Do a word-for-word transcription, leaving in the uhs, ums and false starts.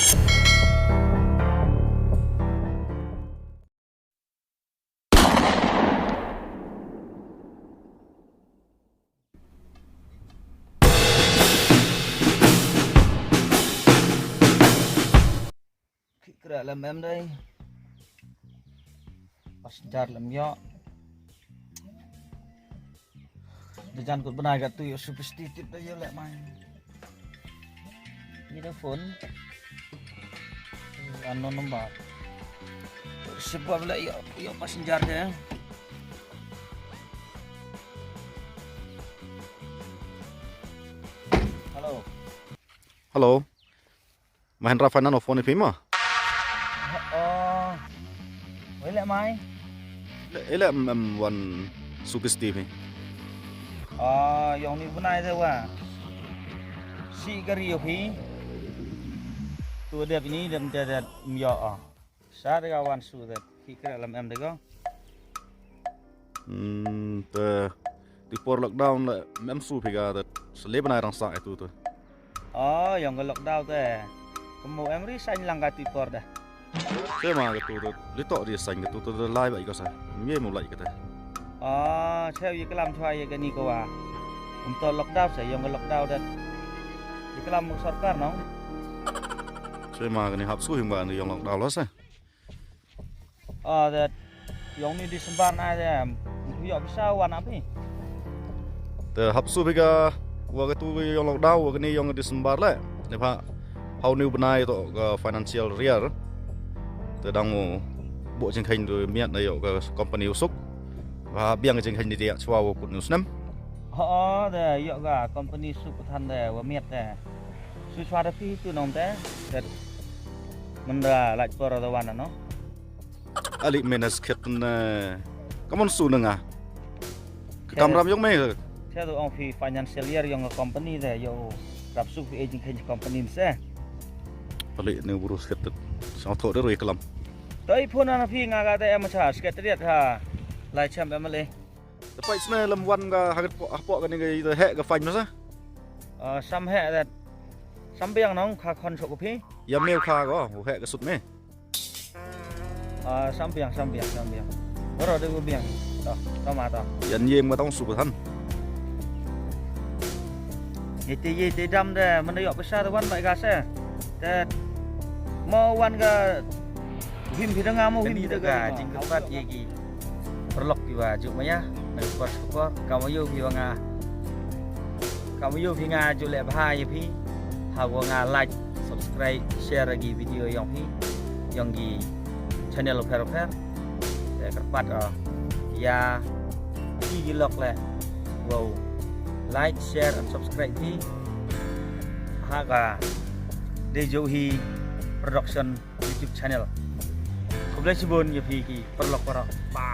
Khih kreh lem em dei. Passenger lem yoh. Da jan kut bnai katu yoh Supisti tip da yoh leh mai. Ni da phone. Unknown number. Receive ba leh yoh, yoh passenger de. Hello. Hello. Mahindra Finance o phone i phi mo? Oh. Wei leh mai? Le, i leh em, em wan Supisti phi. Oh, yong ni bnai de wa. Si kari o phi. Tu dep ni dem te de m yoh o. Sa de ka wan su de. Khih kreh lem em de ko. Hmm, te ti por lockdown le em su phi ka te. Sa le bnai rang sa e tu tu. Oh, yong ka lockdown te. Kamu em ri sañ lang ka ti por da. Te ma ka tu tu. Li toh ri sañ ka tu tu lai ba i ko sa. Ye mu lai ka te. Oh, cheu ye klam chwa ye ka ni ko wa. Um toh lockdown sa yong ka lockdown da. Ye klam sorkar nong. Te ma ka ni hap su hing ba ni yong lockdown la sa. Ah, te yong ni December na te, em, yoh pisa wan a phi. Te hap su phi ka wa ka tu yong lockdown, wa ka ni yong December le. Ne pha, hau ni u bnai toh ka financial year. Te dang u bo jingkheiñ tu miat na yoh ka company u suk. Wa biang jingkheiñ ni te chwa wa kut ni u snem. Oh, te yoh ka company suk than te wa miat te. Su chwa da phi tu nong te. Te. Manda lait por da wan no. Ali menas khet na. Kamon su na nga. Ka kamram yong me. Te tu ong phi financial year yong company de yoh. Rap su phi agent khen company se. Ali ne buru khet. Sa tho de roi klam. Toi phone na phi nga ka te em cha secretariat ha. Lai chem em le. Te pai sne lem wan ka hagat po, hapo ka ni ka heh ka fine masa. Ah, sam heh dat. Sam biang nong kha khon chok phi. Ya meu kha ko, u heh ka sut me. Ah, sam biang, sam biang, sam biang. Boro de u biang. To, to ma to. Yan yem ka tong su ka than. Ye te ye te dam de, man de yoh pisa de wan bai ka se. Te mo wan ka him phi da nga mo him phi da ka jingkyrpad ye ki. Paralok ki wa ju maya, na ka por ka por, kam yoh phi wa nga. Kam yoh phi nga ju le bha ye phi. Ha wa nga like, subscribe, share ki video yong phi. Yong ki channel pher pher. Te kyrpad o. Ya, phi ki lok le. Wow. Like, share and subscribe phi. Ha ka. De jo hi production YouTube channel. Khublei chibun ya phi ki paralok paralok. Bye.